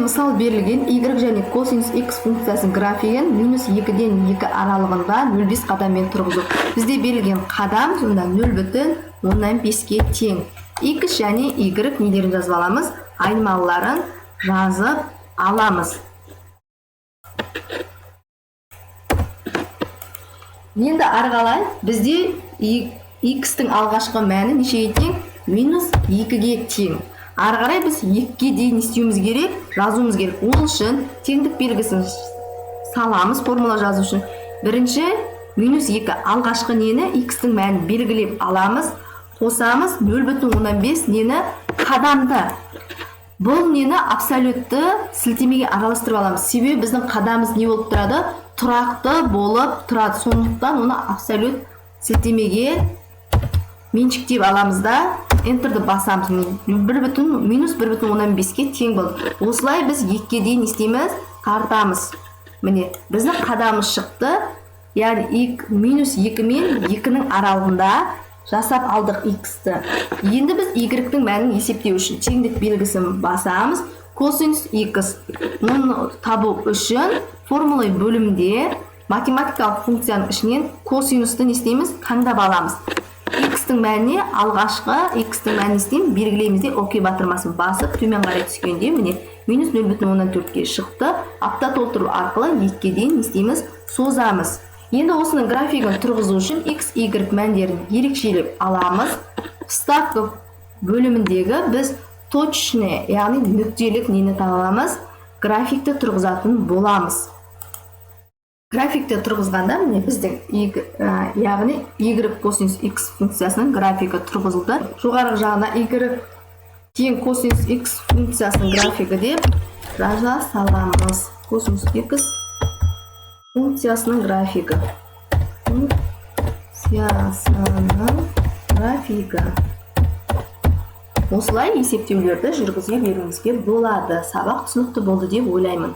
Бізде мысал берілген: y және косинус x функциясының графигін минус 2-ден 2 аралығында 0,5 қадаммен тұрғызу. Бізде берілген қадам сонда 0,5-ке тең. X және y нелерін жазып аламыз? Айнымалыларын жазып аламыз. Енді ары қарай бізде x-тің алғашқы мәні нешеге тең? Минус 2-ге тең. Ары қарай біз 2-ге дейін не істеуіміз керек? Жазуымыз керек. Ол үшін теңдік белгісін саламыз формула жазу үшін. Бірінші минус 2 алғашқы нені, x-тің мәнін белгілеп аламыз. Қосамыз 0,5 нені? Қадамды. Бұл нені, абсолютті сілтемеге араластырып аламыз. Себебі біздің қадамымыз не болып тұрады? Тұрақты болып тұрады. Сондықтан оны абсолют сілтемеге меншіктеп аламыз да, энтерді басамыз. Бір бүтін, минус 1,5-ке тең болды. Осылай біз 2-ге дейін не істейміз? Тартамыз. Міне, біздің қадамымыз шықты. Яғни минус 2 мен 2-нің аралығында жасап алдық x-ті. Енді біз y-тің мәнін есептеу үшін теңдік белгісін басамыз. Косинус x. Оны табу үшін формула бөлімінде математикалық функцияның ішінен косинусты не істейміз? Таңдап аламыз. X-тің мәніне, алғашқы x-тің мәнін істейміз, белгілейміз де, ОК батырмасын басып, төмен қарай түскенде, міне, минус 0,4-ке шықты. Апта толтыру арқылы 2-ге дейін не істейміз? Созамыз. Енді осының графигін тұрғызу үшін x, y мәндерін ерекшелеп аламыз. Вставка бөліміндегі біз точный, яғни нүктелік нені таба аламыз? Графикті тұрғызатын боламыз. Графикті тұрғызғанда, міне, біздің y, яғни y косинус x функциясының графигі тұрғызылды. Жоғарғы жағына y тең косинус x функциясының графигі деп жаза саламыз. Косинус x функциясының графигі. Функциясының графигі. Осылай есептеулерді жүргізе беруіңізге болады. Сабақ түсінікті болды деп ойлаймын.